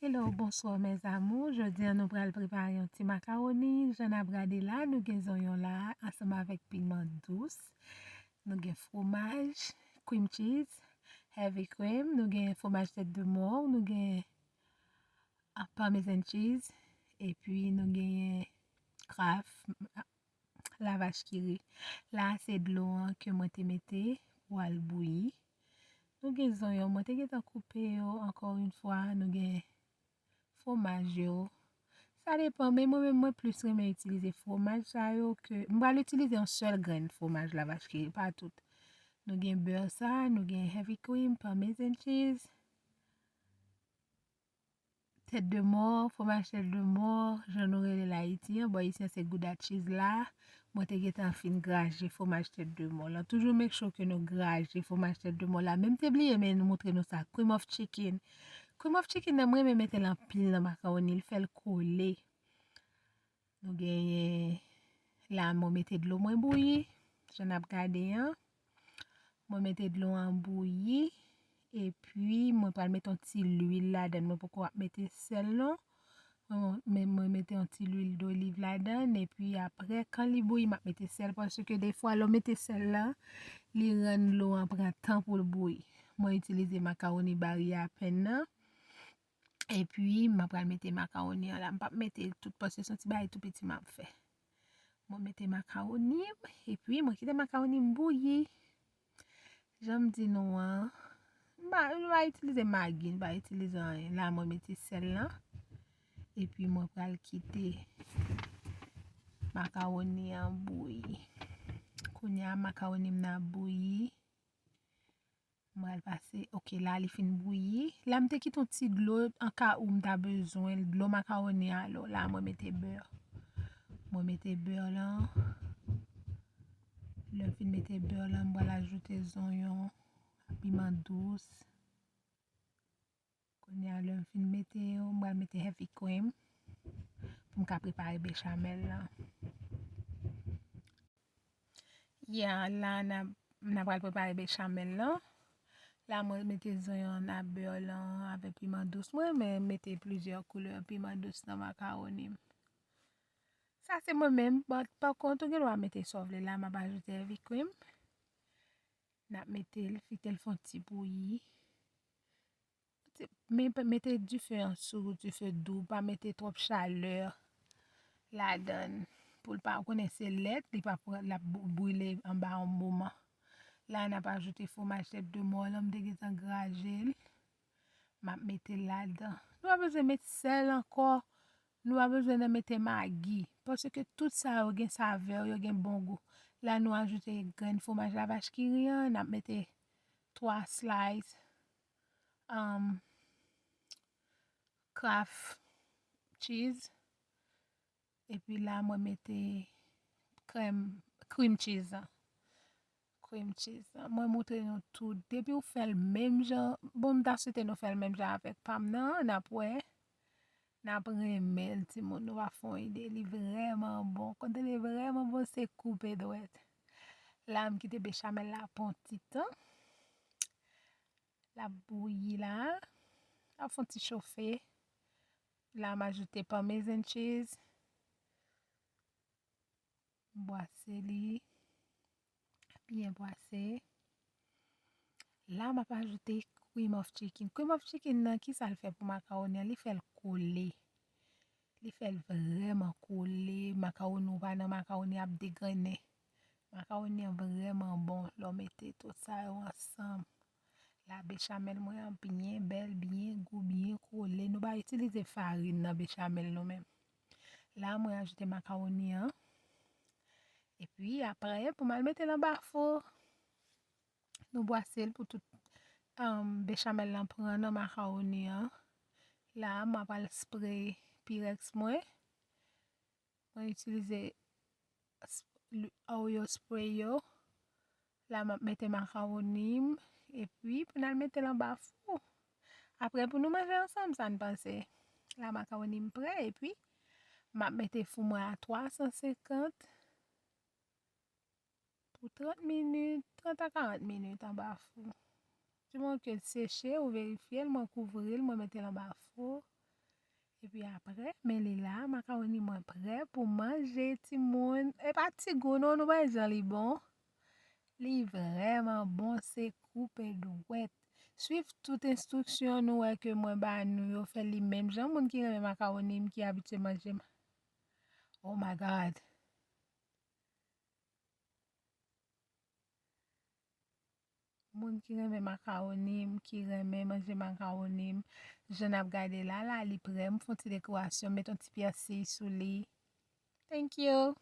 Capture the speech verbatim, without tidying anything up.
Hello, bonsoir mes amours. Jodi a nou pral prepare yon ti makawoni. Jan n ap gade la, nou gen zonyon la ansanm avèk piman dous. Nou gen fromaj, cream cheese, heavy cream, nou gen fromaj tèt de mò, nou gen ah, parmesan cheese, epi nou genyen Kraft, la vache qui rit. La se dlo an ke mwen te mete pou al bouyi. Nou gen zonyon, mwen te gentan koupe yo, encore une fois, nou gen fromaj yo. Sa depan, men mwen menm mwen plis renmen itilize fromaj sa yo ke, m pral itilize yon sèl grenn fromaj la vache qui rit, pa tout. Nou gen bè sa, nou gen heavy cream, parmesan cheese, tèt de mò, fromaj tèt de mò, jan nou rele l Ayiti an, bò isi an se gouda cheese la. Mwen te gentan fin graje fromaj tèt de mò la. Toujou make sure ke nou graje fromaj tèt de mò la. Menm te bliye men nou montre nou sa, cream of chicken. Cream of chicken nan mwen renmen mete l anpil nan makawoni, l fè l kole. Nou genyen la mwen mete dlo mwen bouyi, jan n ap gade an. Mwen mete dlo an bouyi, epi mwen pral mete yon ti lwil ladan l. Mwen poko ap mete sèl non. Mwen, mwen mete yon ti lwil doliv ladan l, epi apre, kan li bouyi, m ap mete sèl, paske defwa, lè w mete sèl la, li rann dlo an pran tan pou l bouyi. Mwen itilize makawoni bari a apèn nan. Epi, m ap pral mete makawoni an la. M p ap mete l tout paske se yon ti bagay tou piti m ap fè. Mwen mete makawoni m, epi mwen kite makawoni m bouyi. Jan m di nou an, m pa, m pa itilize magi, m pa itilize anyen. La, mwen mete sèl lan. Epi, mwen pral kite makawoni an bouyi. Kounye a, makawoni m nan ap bouyi. M pral pase, ok, la li fin bouyi. La m te kite yon ti dlo an ka ou m ta bezwen, dlo makawoni a lo. La mwen mete bè. Mwen mete bè lan. Lè m fin mete bè lan, m pral ajoute zonyon, piman dous. Kounye a, lè m fin mete yo, m pral mete heavy cream pou m ka prepare bechamel lan. Ya, la n ap, n ap pral prepare bechamel lan. La mwen mete zonyon an nan bè lan avèk piman dous. Mwen renmen mete plizyè koulè piman dous nan makawoni m. Sa se mwen menm, but pa kont ou gen dwa mete sa w vle. La m ap ajoute heavy cream. N ap mete l, kite l fè yon ti bouyi. Men mete dife an sou, dife dou, pa mete twòp chalè ladan l. Pou l pa, ou konnen se lèt, li pa pran, l ap brile anba yon moman. La n ap ajoute fwomaj tèt de mò lan, m te gentan graje l. M ap mete l ladan. Nou pa bezwen met sèl ankò. Nou pa bezwen nan mete magi. Paske tout sa yo gen savè, yo gen bon gou. La nou ajoute grenn fwomaj lavach kiri an, n ap mete twa slice um, Kraft cheese. Epi la mwen mete krèm, cream cheese an. Cream cheese an. Mwen montre nou tout. Depi w fè l menm jan, bon, m ta swete nou fè l menm jan avèk pa m nan, n ap wè. N ap renmen l, timoun. Nou pa fè yon ide. Li vrèman bon. Kote li vrèman bon, se koupe dwèt. La, m kite bechamel la pran ti tan. L ap bouyi la. L ap fè yon ti chofe. La, m ajoute parmesan cheese. M bwase li. Byen bwase. La, m ap ajoute cream of chicken. Cream of chicken nan, ki sa l fè pou makawoni an? Li fè l kole. Li fè l vrèman kole. Makawoni, ou pa nan makawoni ap degrennen. Makawoni an vrèman bon lè w mete tout sa yo ansanm. La bechamel mwen an byen bèl, byen gou, byen kole. Nou pa itilize farin nan bechamel nou menm. La mwen ajoute makawoni an. Epi apre, pou m al mete l anba fou. Nou bwase l pou tout um, bechamel lan pran nan makawoni an. La, m ap al spray Pyrex mwen. Mwen itilize Oreo spray yo. La, m ap mete makawoni m. Epi, pou n al mete l anba fou. Apre, pou nou manje ansanm, sa n panse? La, makawoni m prè. Epi, m ap mete fou mwen a twa san senkant. Pou trant minit, trant a karant minit anba fou. Di mwen ke l seche, ou verifye l, mwen kouvri l, mwen mete l anba fou. Epi apre, men li la, makawoni mwen prè pou manje, timoun. E pa ti gou non, nou wè jan li bon. Li vrèman bon, se koupe dwèt. Swiv tout enstriksyon nou wè ke mwen ba nou yo, fè li menm jan. Moun ki renmen makawoni m, ki abitye manje m. Oh my God. Moun ki renmen makawoni m, ki renmen manje makawoni m, jan n ap gade la la, li prè. M fè yon ti dekorasyon, met yon ti pyèsiy sou li. Thank you.